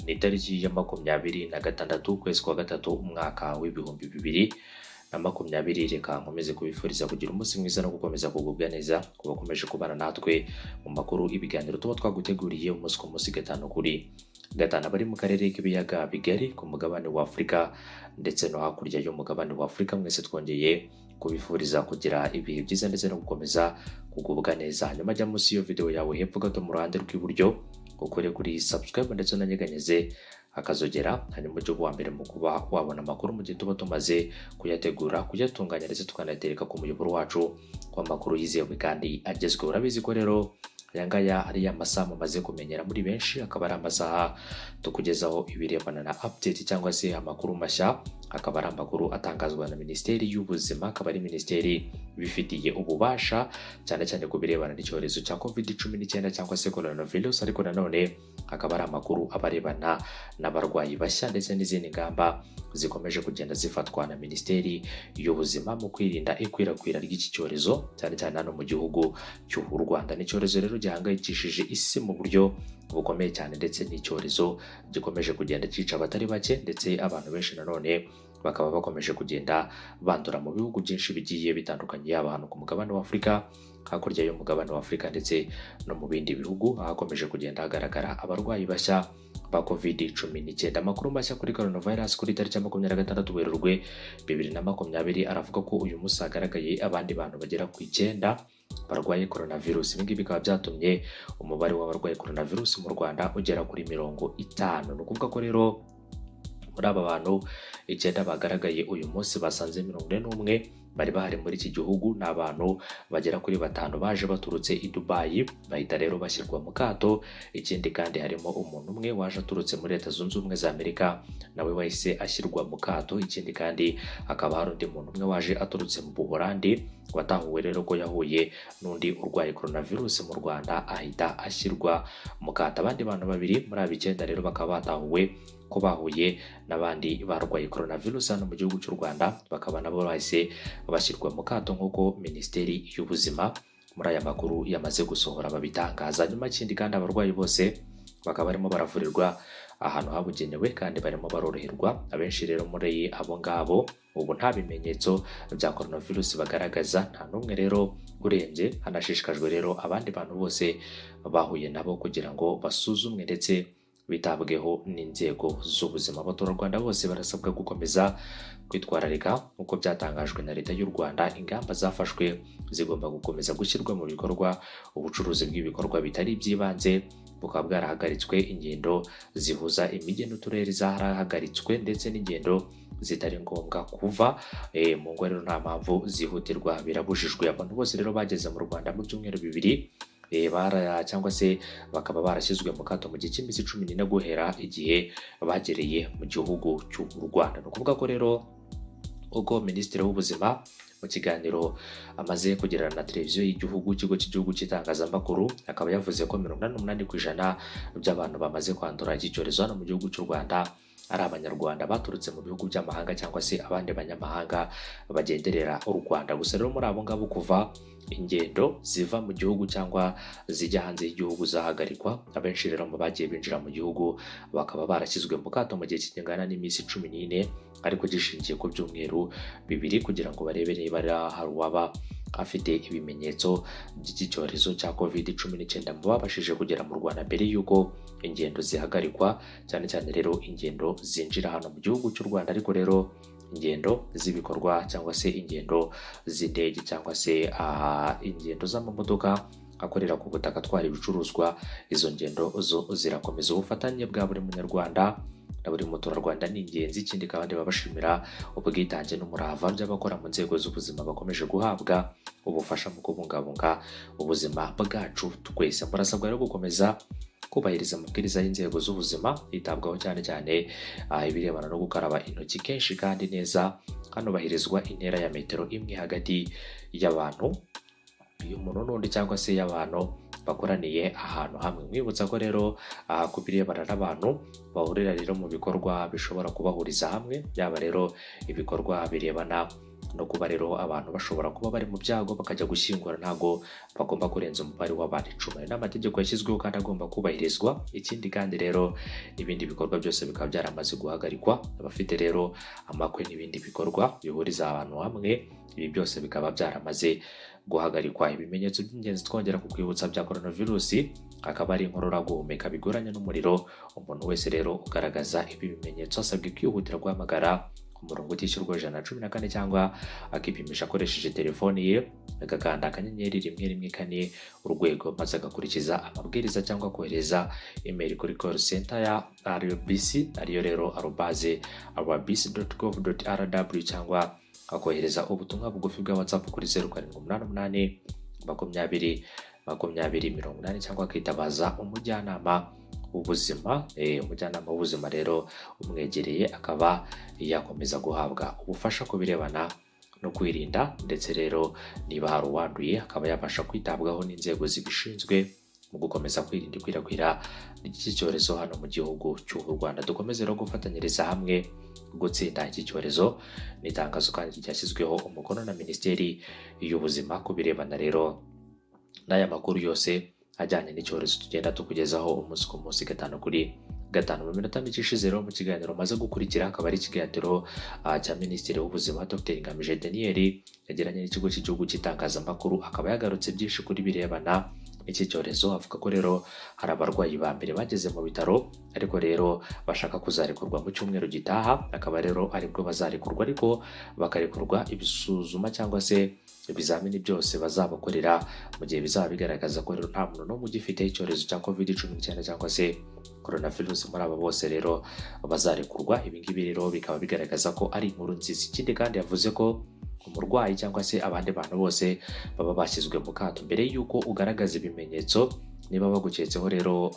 Ni itariki ya 26 ukwezi kwa gatatu, umwaka w'2020. Reka nkomeze kubifuriza kugira umunsi mwiza no gukomeza kugubwa neza ku bakomeje kubana natwe mu makuru, ibiganiro tuba twaguteguriye umunsi ku munsi, gatanu kuri gatanu, abari mu karere k'ibiyaga bigari, ku mugabane wa Afurika ndetse no hakurya y'umugabane wa Afurika. Mwese twongeye kubifuriza kugira ibihe byiza ndetse no gukomeza kugubwa neza. Hanyuma jya munsi y'iyo video yawe, hepfo gato mu ruhande rw'iburyo, ukore kuri subscribe ndetse unanyeganyeze akazogera, hanyuma ujye uba uwa mbere mu kuba wabona amakuru mu gihe tuba tumaze kuyategura, kuyatunganya ndetse tukanayatereka ku muyoboro wacu w'amakuru yizewe kandi agezweho. Urabizi ko rero aya ngaya ari ya masaha mumaze kumenyera muri benshi, akaba ari amasaha tukugezaho ibirebana na update cyangwa se amakuru mashya, akaba ari amakuru atangazwa na Minisiteri y'Ubuzima, akaba ari minisiteri ibifitiye ububasha cyane cyane ku birebana n'icyorezo cya COVID-19 cyangwa se coronavirus. Ariko nanone akaba ari amakuru aba arebana n'abarwayi bashya ndetse n'izindi ngamba zikomeje kugenda zifatwa na Minisiteri y'Ubuzima mu kwirinda ikwirakwira ry'iki cyorezo, cyane cyane hano mu gihugu cy'u Rwanda. Ni icyorezo rero gihangayikishije isi mu buryo bukomeye cyane, ndetse n'icyorezo gikomeje kugenda cyica abatari bake, ndetse abantu benshi nanone bakaba bakomeje kugenda bandura mu bihugu byinshi bigiye bitandukanye, yaba hano ku mugabane wa Afurika, hakurya y'umugabane wa Afurika ndetse no mu bindi bihugu, ahakomeje kugenda hagaragara abarwayi bashya ba COVID-19. Amakuru mashya kuri coronavirus kuri tariki ya 26 Werurwe 2020 aravuga ko uyu munsi hagaragaye abandi bantu bagera ku icyenda barwaye coronavirus. Ibi ngibi bikaba byatumye umubare w'abarwaye coronavirus mu Rwanda ugera kuri 50. Ni ukuvuga ko rero muri aba bantu icyenda bagaragaye uyu munsi, basanze 41 bari bahari muri iki gihugu. Ni abantu bagera kuri batanu baje baturutse i Dubai, bahita rero bashyirwa mu kato. Ikindi kandi, harimo umuntu umwe waje aturutse muri Leta Zunze Ubumwe za Amerika, nawe wahise ashyirwa mu kato. Ikindi kandi, hakaba hari undi muntu umwe waje aturutse mu Buholandi, watahuwe rero ko yahuye n'undi urwaye coronavirus mu Rwanda, ahita ashyirwa mu kato. Abandi bantu babiri muri aba icyenda rero bakaba batahuwe ko bahuye n'abandi barwaye coronavirus hano mu gihugu cy'u Rwanda, bakaba nabo bahise bashyirwa mu kato, nk'uko Minisiteri y'Ubuzima muri aya makuru yamaze gusohora babitangaza. Nyuma ikindi kandi, abarwayi bose bakaba barimo baravurirwa ahantu habugenewe kandi barimo baroroherwa. Abenshi rero muri abo ngabo ubu nta bimenyetso bya coronavirus bagaragaza, nta n'umwe rero urembye. Hanashishikajwe rero abandi bantu bose bahuye nabo kugira ngo basuzumwe ndetse bitabweho n'inzego z'ubuzima. Abaturarwanda bose barasabwa gukomeza kwitwararika nk'uko byatangajwe na Leta y'u Rwanda. Ingamba zafashwe zigomba gukomeza gushyirwa mu bikorwa. Ubucuruzi bw'ibikorwa bitari iby'ibanze bukaba bwarahagaritswe, ingendo zihuza imijyi n'uturere zarahagaritswe, ndetse n'ingendo zitari ngombwa kuva mu ngo rero nta mpamvu zihutirwa birabujijwe. Abantu bose rero bageze mu Rwanda mu byumweru 2 bara cyangwa se bakaba barashyizwe mu kato mu gihe cy'iminsi 14 guhera igihe bagereye mu gihugu cy'u Rwanda. Ni ukuvuga ko rero ubwo Minisitiri w'Ubuzima mu kiganiro amaze kugirana na Televiziyo y'Igihugu, Ikigo cy'Igihugu cy'Itangazamakuru, akaba yavuze ko 88% by'abantu bamaze kwandura iki cyorezo hano mu gihugu cy'u Rwanda ari Abanyarwanda baturutse mu bihugu by'amahanga cyangwa se abandi banyamahanga bagenderera u Rwanda. Gusa rero muri abo ngabo, kuva ingendo ziva mu gihugu cyangwa zijya hanze y'igihugu zahagarikwa, abenshi rero mu bagiye binjira mu gihugu bakaba barashyizwe mu kato mu gihe kingana n'iminsi 14, ariko gishingiye ku byumweru 2, kugira ngo barebe niba hari uwaba afite ibimenyetso by'iki cyorezo cya COVID-19 mu babashije kugera mu Rwanda mbere y'uko ingendo zihagarikwa, cyane cyane rero ingendo zinjira hano mu gihugu cy'u Rwanda. Ariko rero ingendo z'ibikorwa cyangwa se ingendo z'indege cyangwa se ingendo z'amamodoka akorera ku butaka atwara ibicuruzwa, izo ngendo zo zirakomeza. Ubufatanye bwa buri Munyarwanda na buri muturarwanda ni ingenzi. Ikindi kandi, baba bashimira ubwitange n'umurava by'abakora mu nzego z'ubuzima bakomeje guhabwa ubufasha mu kubungabunga ubuzima bwacu twese. Murasabwa rero gukomeza kubahiriza amabwiriza y'inzego z'ubuzima, hitabwaho cyane cyane ibirebana no gukaraba intoki kenshi kandi neza, hanubahirizwa intera ya metero imwe hagati y'abantu, umuntu n'undi, cyangwa se y'abantu bakoraniye ahantu hamwe. Mwibutsa ko rero ku birebana n'abantu bahurira rero mu bikorwa bishobora kubahuriza hamwe, yaba rero ibikorwa birebana no kuba rero abantu bashobora kuba bari mu byago bakajya gushyingura, ntabwo bagomba kurenza umubare w'abantu 10. Ayo ni amategeko yashyizweho kandi agomba kubahirizwa. Ikindi kandi rero, n'ibindi bikorwa byose bikaba byaramaze guhagarikwa. Abafite rero amakwe n'ibindi bikorwa bihuriza abantu hamwe, ibi byose bikaba byaramaze guhagarikwa. Ibimenyetso by'ingenzi twongera kukwibutsa bya coronavirus akaba ari inkorora, guhumeka bigoranye n'umuriro. Umuntu wese rero ugaragaza ibi bimenyetso asabwe kwihutira guhamagara umurongo utishyurwa 114, cyangwa akipimisha akoresheje telefoni ye, agakanda *114#, maze agakurikiza amabwiriza, cyangwa kohereza email kuri call center ya RBC, ariyo rero @rbc.gov.rw, cyangwa akohereza ubutumwa bugufi bwa WhatsApp kuri 0788 20 20 80, cyangwa akitabaza umujyanama w'ubuzima. Umujyanama w'ubuzima rero umwegereye akaba yakomeza guhabwa ubufasha ku birebana no kwirinda, ndetse rero niba hari uwanduye akaba yabasha kwitabwaho n'inzego zibishinzwe mu gukomeza kwirinda ikwirakwira ry'iki cyorezo hano mu gihugu cy'u Rwanda. Dukomeze rero gufatanyiriza hamwe gutsinda iki cyorezo. Ni itangazo kandi ryashyizweho umukono na Minisiteri y'Ubuzima ku birebana rero n'aya makuru yose ajyanye n'icyorezo tugenda tukugezaho umunsi ku munsi, gatanu kuri gatanu. Mu minota mike ishize rero, mu kiganiro maze gukurikira, akaba ari ikiganiro cya Minisitiri w'Ubuzima Dr Ngamije Daniel yagiranye n'Ikigo cy'Igihugu cy'Itangazamakuru, akaba yagarutse byinshi kuri birebana n'iki cyorezo. Avuga ko rero hari abarwayi ba mbere bageze mu bitaro, ariko rero bashaka kuzarekurwa mu cyumweru gitaha, akaba rero aribwo bazarekurwa, ariko bakarekurwa ibisuzuma cyangwa se ibizamini byose bazabakorera mu gihe bizaba bigaragaza ko rero nta muntu n'umwe ugifite icyorezo cya COVID-19 cyangwa se coronavirus muri aba bose rero bazarekurwa. Ibi ngibi rero bikaba bigaragaza ko ari inkuru nziza. Ikindi kandi, yavuze ko umurwayi cyangwa se abandi bantu bose baba bashyizwe mu kato, mbere y'uko ugaragaza ibimenyetso, niba baguketseho rero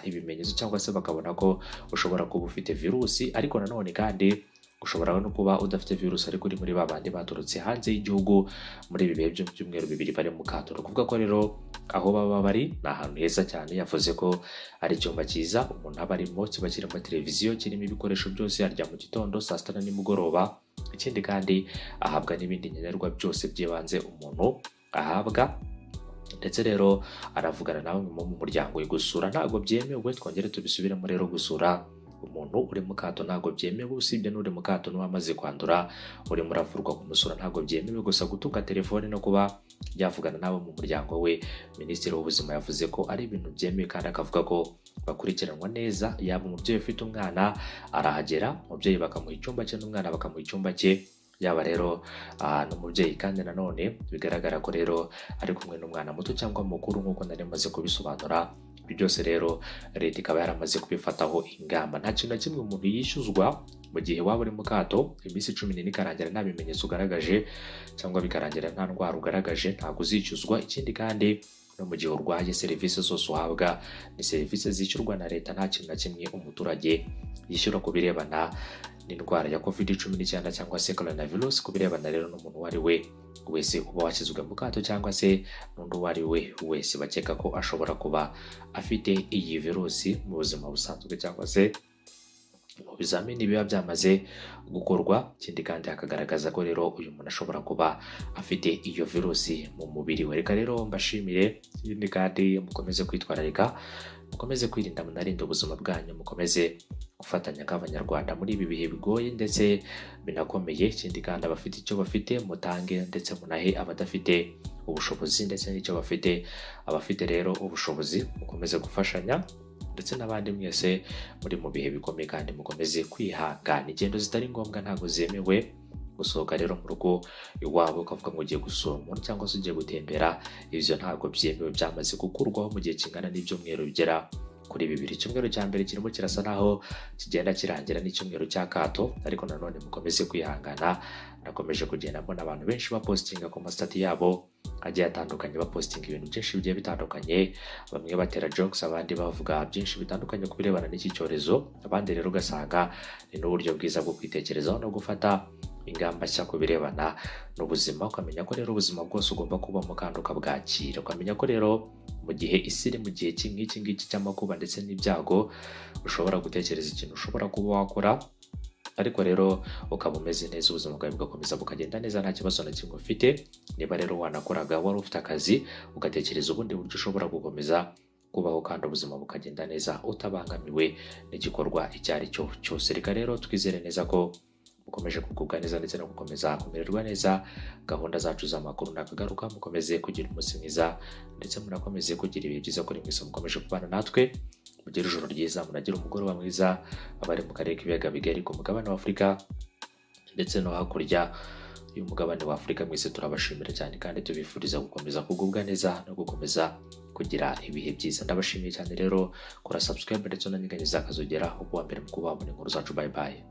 ibimenyetso cyangwa se bakabona ko ushobora kuba ufite virusi, ariko nanone kandi ushobora no kuba udafite virusi ariko uri muri ba bandi baturutse hanze y'igihugu muri ibi bihe by'ibyumweru 2 bari mu kato, ni ukuvuga ko rero aho baba bari ni ahantu heza cyane. Yavuze ko ari icyumba cyiza umuntu aba arimo, kiba kirimo televiziyo, kirimo ibikoresho byose, arya mu gitondo, saa sita na nimugoroba. Ikindi kandi, ahabwa n'ibindi nkenerwa byose by'ibanze umuntu ahabwa, ndetse rero aravugana na bamwe mu muryango. Gusura ntabwo byemewe, twongere tubisubiremo rero: gusura umuntu uri mu kato ntabwo byemewe, usibye n'uri mu kato n'uwamaze kwandura urimo uravurwa, kumusura ntabwo byemewe. Gusa gutunga telefone no kuba yavugana n'abo mu muryango we, Minisitiri w'Ubuzima yavuze ko ari ibintu byemewe, kandi akavuga ko bakurikiranwa neza. Yaba umubyeyi ufite umwana arahagera, umubyeyi bakamuha icyumba cye n'umwana bakamuha icyumba cye, yaba rero n'umubyeyi kandi nanone bigaragara ko rero ari kumwe n'umwana muto cyangwa mukuru, nk'uko nari maze kubisobanura. Ibyo byose rero leta ikaba yaramaze kubifataho ingamba. Nta kintu na kimwe umuntu yishyuzwa mu gihe waba uri mu kato, iminsi 14 ikarangira nta bimenyetso ugaragaje cyangwa bikarangira nta ndwara ugaragaje, ntabwo uzishyuzwa. Ikindi kandi, no mu gihe urwaye, serivisi zose uhabwa ni serivisi zishyurwa na leta. Nta kintu na kimwe umuturage yishyura ku birebana n'indwara ya COVID-19 cyangwa se coronavirus, ku birebana rero n'umuntu uwo ari we wese uba washyizwe mu kato cyangwa se n'undi uwo ari we wese bakeka ko ashobora kuba afite iyi virusi mu buzima busanzwe cyangwa se mu bizamini biba byamaze gukorwa. Ikindi kandi, hakagaragaza ko rero uyu muntu ashobora kuba afite iyo virusi mu mubiri we. Reka rero mbashimire. Ikindi kandi, mukomeze kwitwararika, mukomeze kwirinda, munarinde ubuzima bwanyu, mukomeze gufatanya nk'Abanyarwanda muri ibi bihe bigoye ndetse binakomeye. Ikindi kandi, abafite icyo bafite mutange, ndetse munahe abadafite ubushobozi ndetse n'icyo bafite. Abafite rero ubushobozi mukomeze gufashanya, ndetse n'abandi mwese muri mu bihe bikomeye kandi mukomeze kwihangana. Ingendo zitari ngombwa ntabwo zemewe. Gusohoka rero mu rugo iwabo ukavuga ngo ugiye gusura umuntu cyangwa se ugiye gutembera, ibyo ntabwo byemewe, byamaze gukurwaho mu gihe kingana n'ibyumweru bigera kuri 2. Icyumweru cya mbere kirimo kirasa naho kigenda kirangira, n'icyumweru cya kato, ariko nanone mukomeze kwihangana. Nakomeje kugenda mbona abantu benshi bapostinga ku ma status yabo agiye atandukanye, bapostinga ibintu byinshi bigiye bitandukanye, bamwe batera jokes, abandi bavuga byinshi bitandukanye ku birebana n'iki cyorezo, abandi rero ugasanga ni n'uburyo bwiza bwo kwitekerezaho no gufata ingamba nshya ku birebana n'ubuzima, ukamenya ko rero ubuzima bwose ugomba kubamo kandi ukabwakira, ukamenya ko rero mu gihe isi iri mu gihe nk'iki ngiki cy'amakuba ndetse n'ibyago, ushobora gutekereza ikintu ushobora kuba wakora. Ariko nanone kandi ukamenya ko Ariko rero ukaba umeze neza, ubuzima bwawe bugakomeza bukagenda neza, nta kibazo na kimwe ufite. Niba rero wanakoraga, wari ufite akazi, ugatekereza ubundi buryo ushobora gukomeza kubaho kandi ubuzima bukagenda neza utabangamiwe n'igikorwa icyo ari cyo cyose. Reka rero twizere neza ko mukomeje kugubwa neza ndetse no gukomeza kumererwa neza. Gahunda zacu z'amakuru nakagaruka. Mukomeze kugira umunsi mwiza ndetse munakomeze kugira ibihe byiza kuri mwese mukomeje kubana natwe. Mugire ijoro ryiza, munagire umugoroba mwiza, abari mu karere k'ibiyaga bigari, ku mugabane wa Afurika ndetse no hakurya y'umugabane wa Afurika. Mwese turabashimira cyane kandi tubifuriza gukomeza kugubwa neza no gukomeza kugira ibihe byiza. Ndabashimiye cyane rero. Kora subscribe ndetse unanyeganyeza akazogera uko wa mbere mu kuba wabona inkuru zacu. Bye bye.